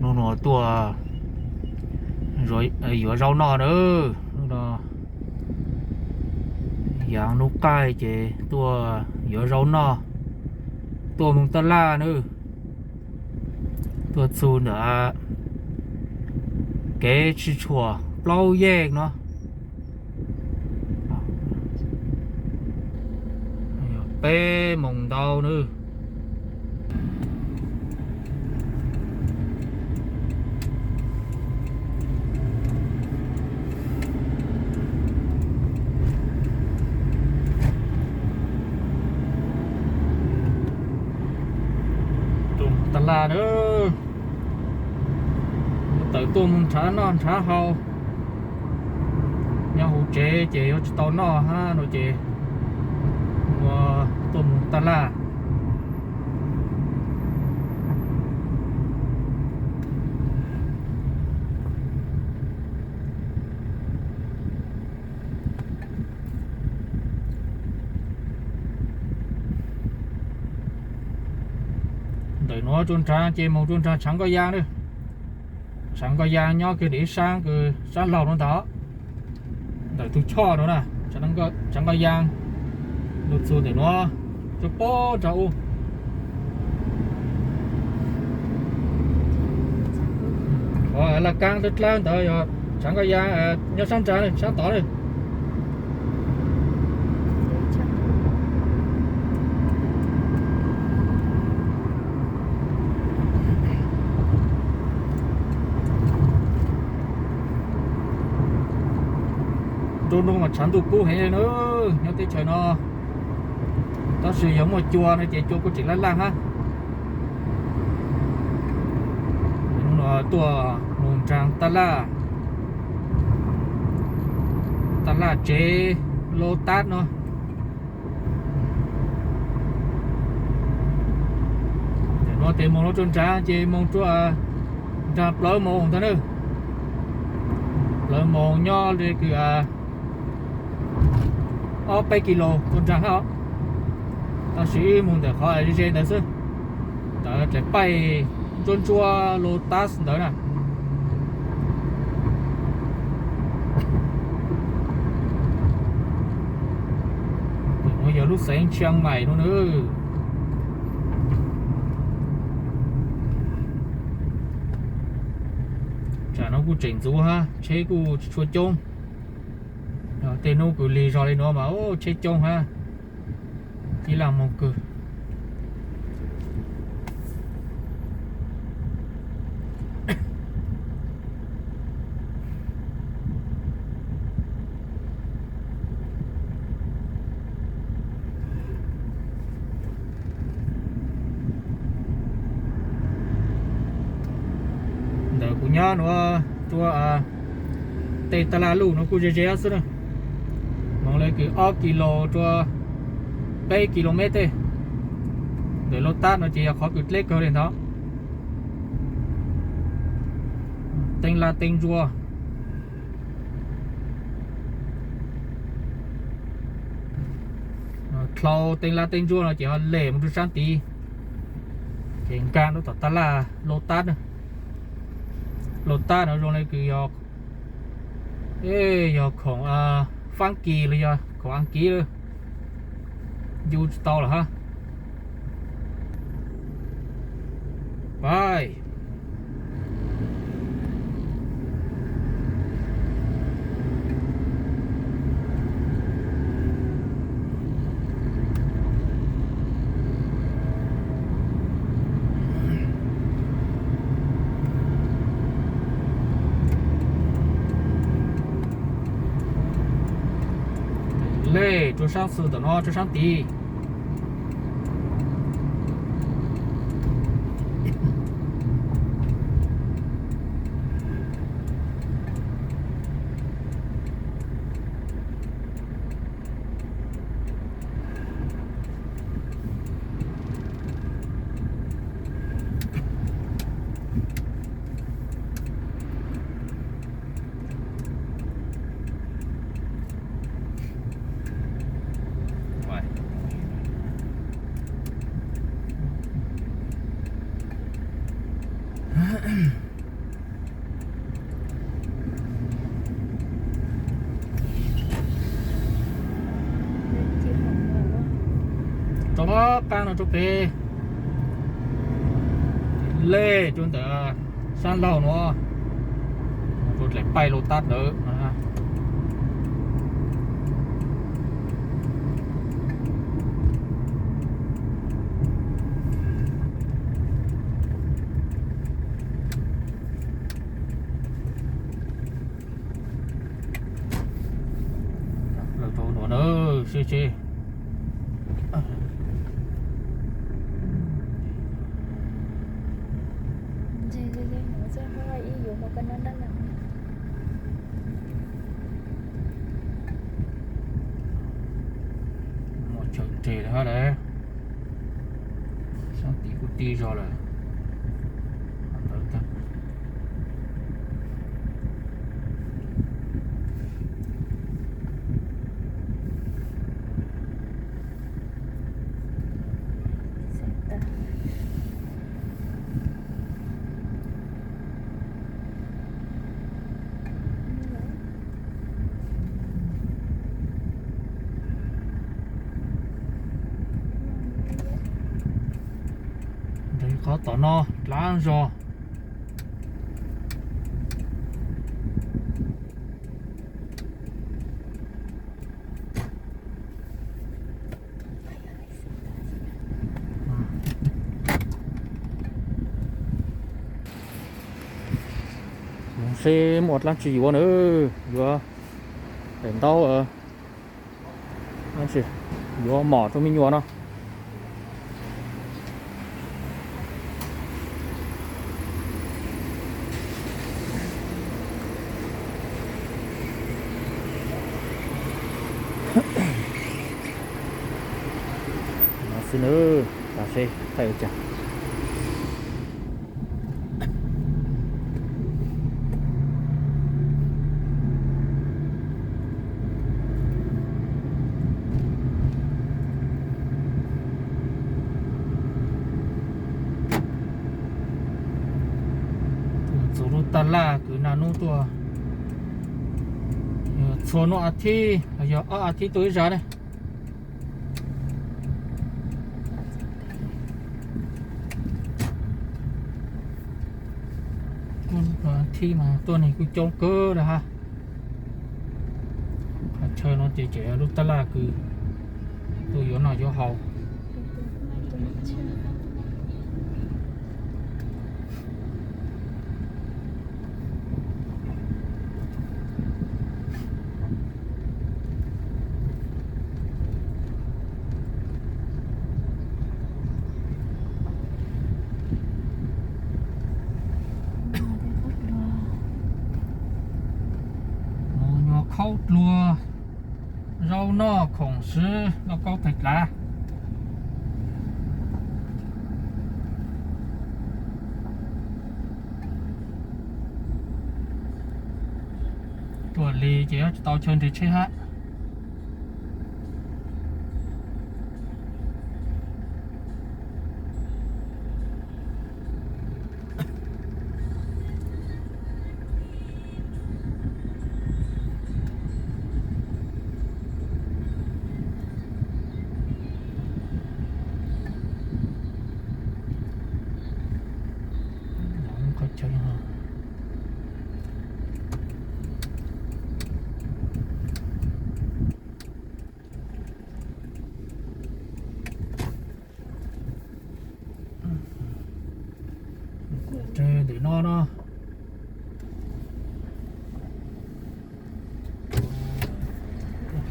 Hnub no tuaj yuav zaub noj na. Hnub no yaav hnub qaij ces tuaj yuav zaub noj, tuaj moog taj laj na. Tuaj txug ntawm kev tsis tshuam plaub yeej no, peb moos ntau na. Tuaj moog taj laj na, tawm tuaj moog nrhav noj nrhav haus. Nyob hauv tsev ces yuav tsis tau noj hab no ces tuaj moog taj laj. Ntawm nuav rua nraag ces moog rua nraag Tshaav Nkoj Yaa na. Tshaav Nkoj Yaa nyob kag ntawm ib saab kws saab laug nuav ntag. Ntawm tug choj nuav na, Tshaav Nkoj Yaa, lug txug ntawm nuav rua puag nraag ub. Laj kaab dlawb dlawb ntawd yog Tshaav Nkoj Yaa nyob saab nraag na, saab tod na. Nruab hnub mas tshav ntuj kub heev li na, nyob teb chaws no. Tab sis yog muaj cua no ces cua kuj tseem laj laj hab. Hnub no tuaj moog nraag taj laj, taj laj tsev Lotus no. Ntawm no tes moog rua nraag ces moog rua nraag plawv moos ntag na. Plawv moos nyob le kws ob peb kis lus rua nraag hab os. Tab sis wb moog ntawm qhov ze ze ntawd xwb, ntawm dlaim paij ntsuab ntsuab Lotus ntawd na. Nuav yog lub xeev Chiang Mai no na. Tsam no kuj tseem ntxuv hab, tsheb kuj tsis tshua coob. Tej hnub kws lig zog li nuav mas tsheb coob hab, ib laj moog kawg. Ntawm kuv nyob nuav rua tej taj laj luj nuav kuj ze ze xwb na. Moog le kws ob kis lus rua peb kis lus mev tej. Ntawm Lotus no ces yog qhov kws dleb kawg li ntawd. Teej laj teej ntsuab, dlhau teej laj teej ntsuab no ces ho lem moog rua saab tid, ces nkaag rua tom taj laj Lotus na. Lotus no zoo le kws yog, yog khoom Faab Kis los yog khoom Aas Kiv lawm, ncu tsis tau lawm hab. Pais. Lej rua saab xwb tom no rua saab tid. Rau pem lej rau ntawm sab laug no, rau dlaim paij Lotus ntawd. Lawv rau no na, sib tsis. Muaj chaw nres lawm hab lawm. Sab tid kuj tij zog lawm. Nres qhov tom no dlaab zog. Seb muaj dlaab tsi yuav na, yuav daim ntaub, yuav mom rau me nyuam no. No xwb na, tas seb thaij ua cas. Tuaj txug lub taj laj kws naj nub tuaj txhua nub a thib los yog ob a thib tuaj ib zag ne. Tuaj a thib mas tuaj neeg kuj coob kawg lawm hab. Qhov chaw no ces tseem yog lub taj laj kws tuaj yuav noj yuav haus. Mus nyuag khaub dluag, zaub noj khoom swb lauj kaub teg dlav. Tuaj li ces tsis tau chaw nres tsheb hab. Ntawm no no.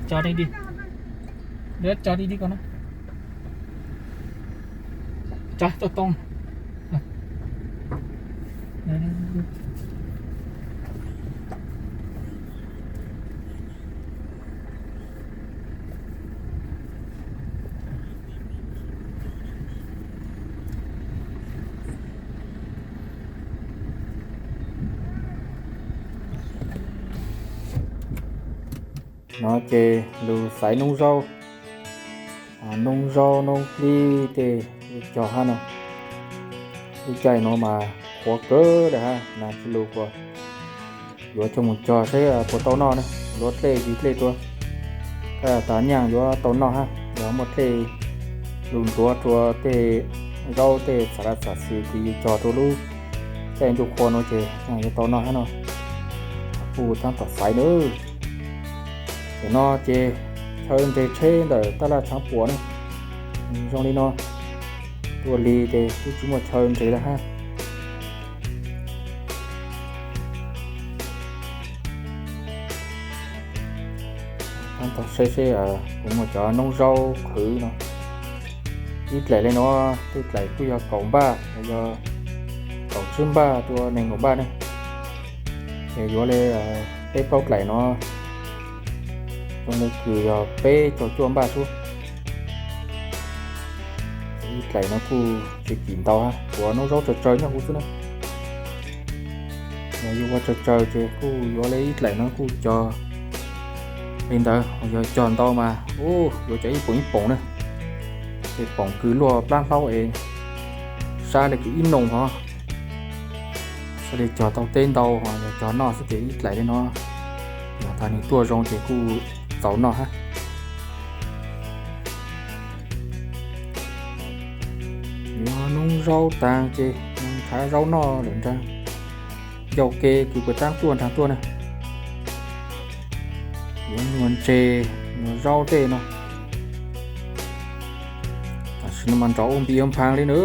Tso di di. Tso di di ko no. Tso tau too. No ces lug xaiv noob zaub, noob zaub noob dlib tej cog hab no. Lub caij no mas qhuav kawg lawm hab, nas tsis lug kuas yuav coj mus cog seb puas tau noj ne, luav dlej yws dlej dua, tas nyaaj yuav tau noj hab, yog muaj dlej lug ntxuav rua tej zaub tej txhab laj txhab xwm kws yug cog rua lub caij ntuj qhua nuav ces yuav tau noj hab no. Kuj tab tom xaiv nawb. Ntawm no ces chaw nres tsheb ntawm taj laj Tshaav Puam ne, zoo li no. Tuaj lig ces kuj tsis muaj chaw nres lawm hab. Tab tom saib seb puas muaj cov noob zaub qhwv no. Ib dlaim le nuav tej dlaim kuj yog kaum npaj los yog kaum tsib npaj rua nees nkaum npaj ne. Ces yuav le peb plaub dlaim no zoo le kws yog peb caug cuaj npaj sub. Ib dlaim no kuj tsis kim ntau hab, tshuav noob zaub tsawg tsawg nyob huv xwb na. Yog yug ua tsawg tsawg ces kuj yuav le ib dlaim no kuj cog li ntawd, yog cog ntau mas yuav cov ib poom ib poom na. Tej poom kws luaj plab hlaub es sab le kws ib noog hov. Sab le cog tau teb ntau, yog cog noj xwb ces ib dlaim le no, yog tas nwg tuaj zoo ces kuj txaus noj hab. Yuav noob zaub taag ces nrhav zaub noj lawm nraag. Ncauj ke kws puas taab tuaj nraag tuaj na. Yuav nyuag ntses, nyuag zaub tej no. Tam sim no mas nrov ua npis ua nphaag li na,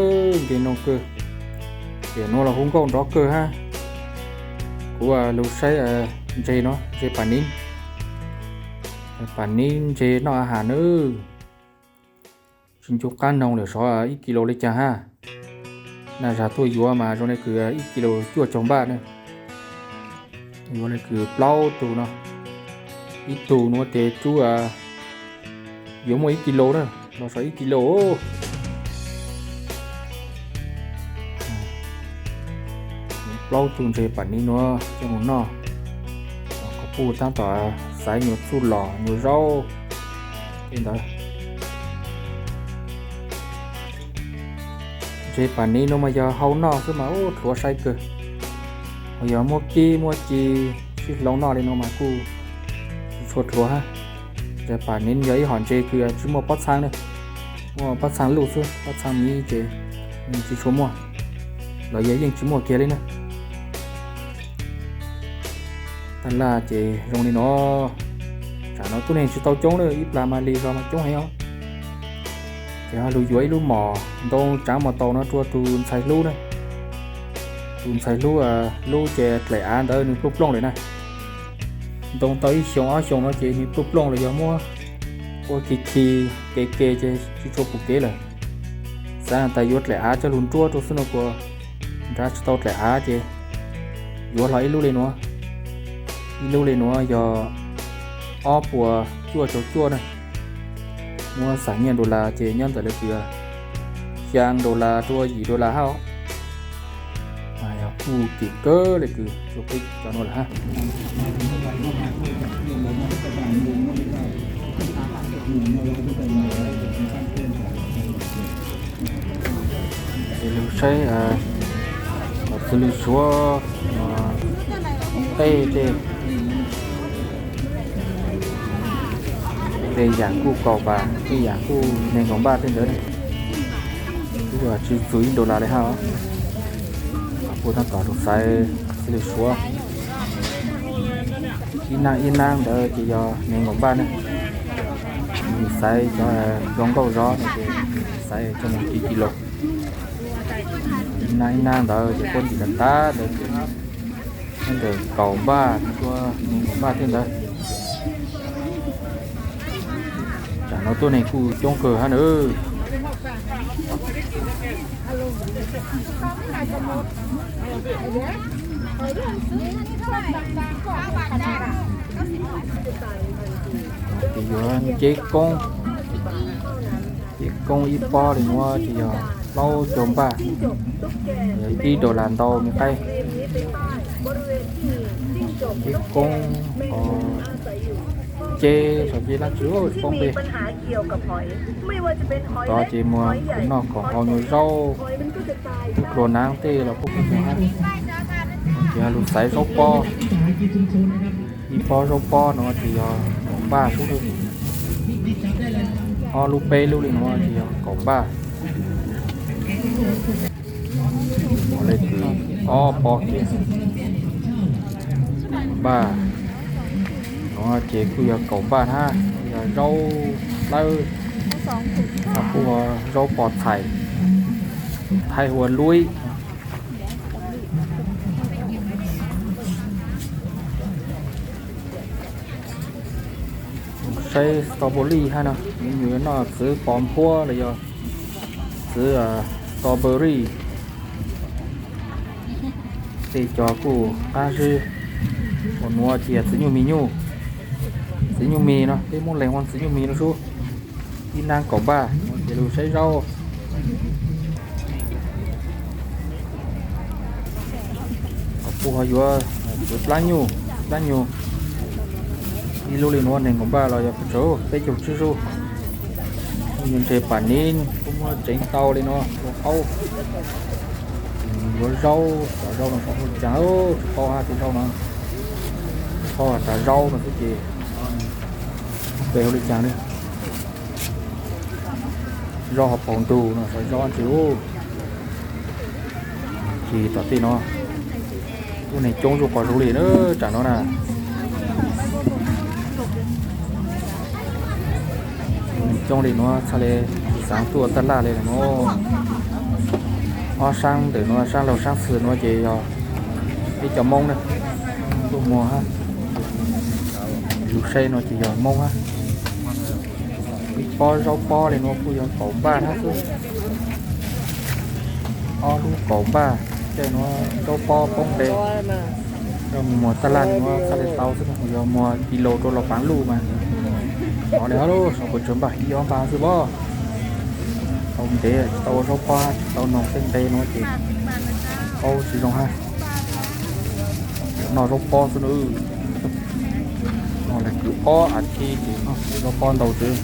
npis noog kawg. Tiam nuav los hu nkauj nrov kawg hab. Kuv lug saib ntses no, ntses pam niv. Pam niv ntses noj a has nawb. Tsis ncu qab noog lawm, sov ib kis lus li cas hab. Naj zag tuaj yuav mas zoo le kws ib kis lus cuaj caug npaj na. Yuav le kws plaub tug no, ib tug nuav tes rub yuav muaj ib kis lus na, los sov ib kis lus. Plaub tug ntses pam niv nuav coj mus noj. Kuv kuj tab tom xaiv nyuag txuj lom nyuag zaub tej ntawd. Ntses pam niv nuav mas yog hau noj xwb mas ua dluav sai kawg. Ho yog muab kib muab ci sib hloov noj li nuav mas kuj tsis tshua dluav hab. Ntses pam niv yog ib hom ntses kws tsis muaj pob txhaa na. Muaj pob txhaa luj xwb, pob txhaa miv ces tsis tshua muaj, los yog yeej tsis muaj kiag li na. Taj laj ces zoo li no. Tsam no tuab neeg tsis tau coob na, ib plag mas lig zog mas coob heev os. Ces ho lug yuav ib lub mom ntoo tsaav mos taus no rua tus ntxhais hlub na. Tus ntxhais hlub, hlub ces dlaim av ntawd nws pluj plooj lawm na. Ntoo tau ib xyoo ob xyoo no ces nws pluj plooj lawm, yog muab ua khi khi ke ke ces tsis tshua pum kev lawm. Xav tas yuav dlaim av coj lug nruab rua xwb no kuas nrhav tsis tau dlaim av ces yuav hlo ib lub li nuav. Ib lub li nuav yog ob puas cuaj caug cuaj na. Muab xam nyiaj dollar ces nyob ntawm le kws xyaa dollar rua yim dollar hab os. Yog kuj kim kawg le kws rua peb cov nuav lawm hab. Ces lug saib txwv lwm suav, tej tej, tej yaam kuj kaum npaj, tej yaam kuj neeg nkaum npaj tej ntawd. Kuj tsis txug ib dollar li hab os. Kuj tab tom lug xaiv txwv lwm suav. Ib naab ib naab ntawd ces yog neeg nkaum npaj ne. Yus xaiv cov zoo nkauj zog no ces xaiv coj moog ci ci lus. Ib naab ib naab ntawd ces puab ntim tag tag ntawd ces nyob ntawm kaum npaj rua neeg nkaum npaj tej ntawd. Tsam no tuab neeg kuj coob kawg hab nawb. Ces yuav nceb koob, nceb koob ib pob li nuav ces yog plaub caug npaj, yog ib dollar ntau me qaib. Nceb koob, nceb, nceb dlaab tsi poob npe. Tod ces muag kuv noj khoom hau nyuag zaub, pluag naav tej los kuj muag hab. Ces lug xaiv zaub pob, ib pob zaub pob no ces yog kaum npaj sub. Ob lub peb lub li no ces yog kaum npaj. Ua le kws ob pob kiag npaj. No ces kuj yog kaum npaj hab, yog zaub dawb, kuj hu zaub pos txhais, thaib hu ua luib. Saib strawberry hab no, me nyuam yuav noj txwv pos nphuab los yog txwv strawberry. Tej cov kuj qab zib, ua nuav ces yog txwv nyuj mis nyuj. Txwv nyuj mis no peb Moob Leeg hu txwv nyuj mis no sub. Ib nab kaum npaj, ces lug saib zaub. Kuj ho yuav txwv plab nyuj, plab nyuj. Ib lub li nuav neeg kaum npaj los yog peb caug tsib sub. Nyuag ntses pam niv kuj muab tseev tau li no rua qaub. Yuav zaub, cov zaub no pom hu caag, tsis paub hab tej zaub no. Tsis paub has tas zaub no xwb ces pe hu li caag ne. Zaub ho paug ntug no, xyov zaub ntsis ub. Ces tom tej no kuj neeg coob zuj quas zug li na, tsam no na. Neeg coob li nuav txhaj le tsis xaav tuaj taj laj li no. Ob saab ntawm nuav, saab laug saab xwm nuav ces yog peb cov Moob na tuaj muag hab. Lug saib no ces yog Moob hab. Ib pob zaub pob li nuav kuj yog kaum npaj hab xwb. Ob lub kaum npaj, tej nuav zaub pob poob npe. Yog muag taj laj li nuav txhaj le tau xwb, yog muag kis lus rua los paav luj mas, o le hab lub soo puas tsawg npaj, ib ob npaj xwb pob. Tau ntev tsis tau ua zaub pob, tsis tau noog tej nqe nuav ces paub tsis zoo hab. Noj zaub pob xwb na. Noj le kws ob as thiv ces zaub pob ntau xwb.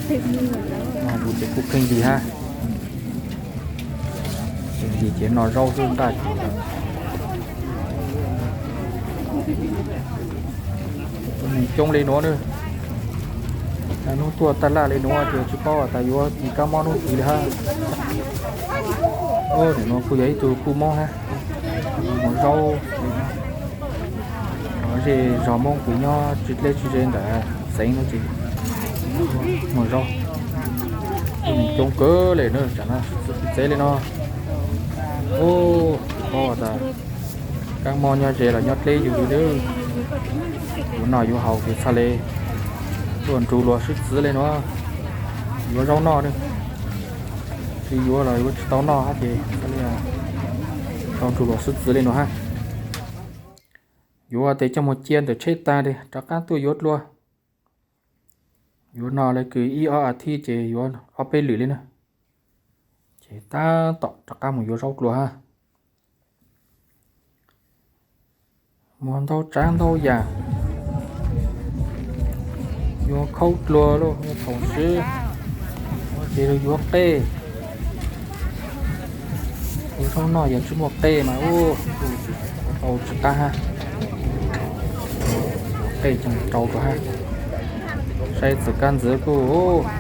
Noj ntsuv ces kuj pheej yig hab. Pheej yig ces noj zaub xwb nqaj. Coob li nuav na. Hnub tuaj taj laj li nuav ces tsis paub tas yuav kis kab mob hnub twg li hab. Nim nuav kuj yog ib tug kuj Moob hab, muag zaub. Zej zog Moob kuv nyob tsis dleb tsis ze ntawm xeev no ces muag zaub coob kawg le na, tsam no txawv txev li no. Paub tas kab mob nyob ze los nyob dleb yug li na. Yuav noj yuav haus ces txhaj le tuaj nrug luag sib txwv li nuav. Yuav zaub noj na, tsis yuav los yuav tsis tau noj hab ces txhaj le tau nrug luag sib txwv li nuav hab. Yuav tes coj moog cia ntawm tsheb taag rov qaab tuaj yuav dlua. Yuav no le kws ib ob as thiv ces yuav ob peb lwm li na, ces tab tom rov qaab moog yuav zaub dlua hab. Muag ntau tsaav ntau yaam, yuav khaub dlua lauj, yuav thaum swb, ces yuav qej. Ua zaub noj yog tsis muaj qej mas ua tau tsis qab hab. Qej coj rau rua hab. Saib txawm kab ntxiv kuj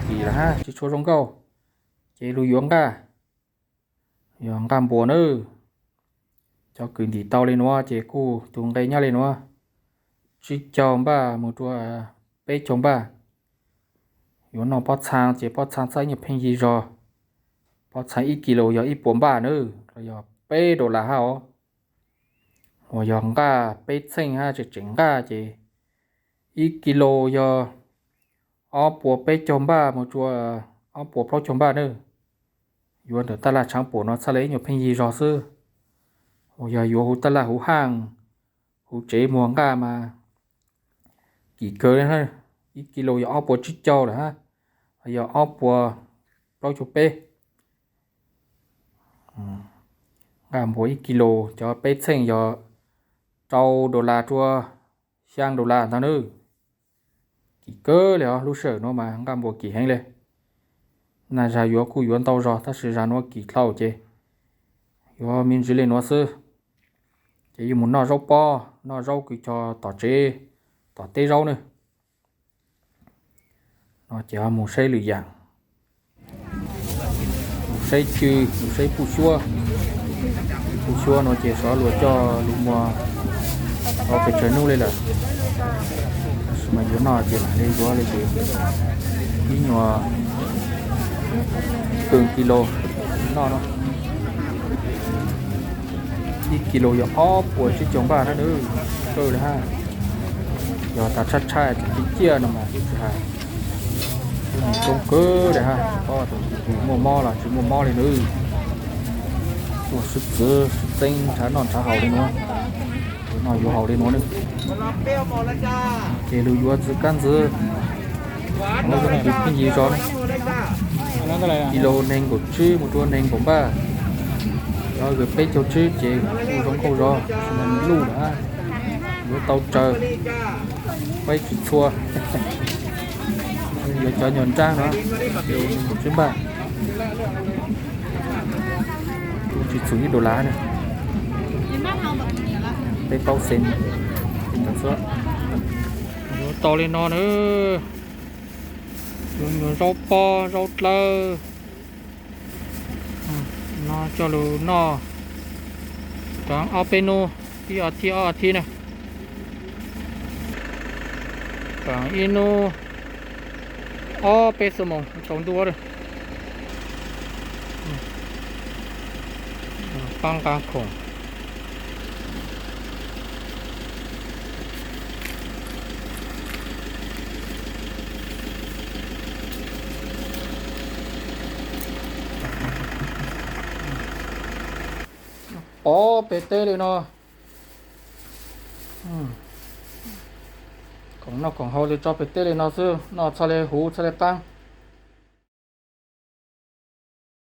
kim lawm hab, tsis tshua zoo nkauj. Ces lug yuav nqaj, yog nqaj npuas na. Cov kws ntim tau li nuav ces kuj tug nqe nyob li nuav, tsib caug npaj moog rua peb caug npaj. Yuav noj pob txhaa ces pob txhaa txhaj nyuag pheej yig zog. Pob txhaa ib kis lus yog ib puas npaj na, los yog peb dollar hab os. Uas yog nqaj peb txheej hab tseem tseem nqaj ces ib kis lus yog ob puas peb caug npaj moog rua ob puas plaub caug npaj na. Yuav ntawm taj laj tshaav puam no txhaj le ib nyuag pheej yig zog xwb. Uas yog yuav huv taj laj huv haaj, huv tsev muag nqaj mas kim kawg li. Ib kis lus yog ob puas tsib caug lawm hab, yog ob puas plaub caug peb. Nqaj npuas ib kis lus cov peb txheej yog rau dollar rua xyaa dollar ntag na. Kim kawg li os, lub sij hawm nuav mas nqaj npuas kim heev li. Naj zag yuav kuj yuav ntau zog tab sis zag nuav kim dlhau ces yuav me ntsis li nuav xwb. Ces yuav mus noj zaub pob, noj zaub kws cog tom tsev, tom teb zaub na. No ces ho mus saib lwm yaam. Saib cw, saib puj xyuab. Puj xyuab no ces xyov luag coj lug muag ob peb tsawg nub li lawm. Tab sis mas yuav noj ces lam li yuav li ces ib nyuag pw kis lus noj no. Ib kis lus yog ob puas tsib caug npaj na nws, kawg li hab. Yog tas tshab tshab tseem ciaj ciaj no mas tsis has. Ub, nws coob kawg li hab, tsis paub tus muaj mob los tsis muaj mob li nws. Tuaj swb txwv swb txeeb nrhav noj nrhav haus li nuav, yuav noj yuav haus li nuav ne. Ces lug yuav txwv kab ntxiv, ib yig zog ne. Kis lus neeg nkaum tsib mus rua neeg nkaum npaj, yog peb caug tsib ces kuj zoo nkauj zog, tab sis mas nws luj lawm, yuav tau tsaws, peb tsis txhua. Yuav cov nyuag nraab no, kis lus neeg nkaum tsib npaj, kuj tsis txhum ib dollar ne. Peb plaub xees ntawd xwb. Yuav tau li no na. Yuav nyuag zaub pob zaub dlawb no coj lug noj, kav ob peb nub, ib as thiv ob as thiv na. Kav ib nub ob peb xuab moos tsaus ntuj. Paab nqaa khoom. Pov peg teb li no. Khoom noj khoom haus li tso peg teb li no xwb, noj txhob li huv txhob li qaab.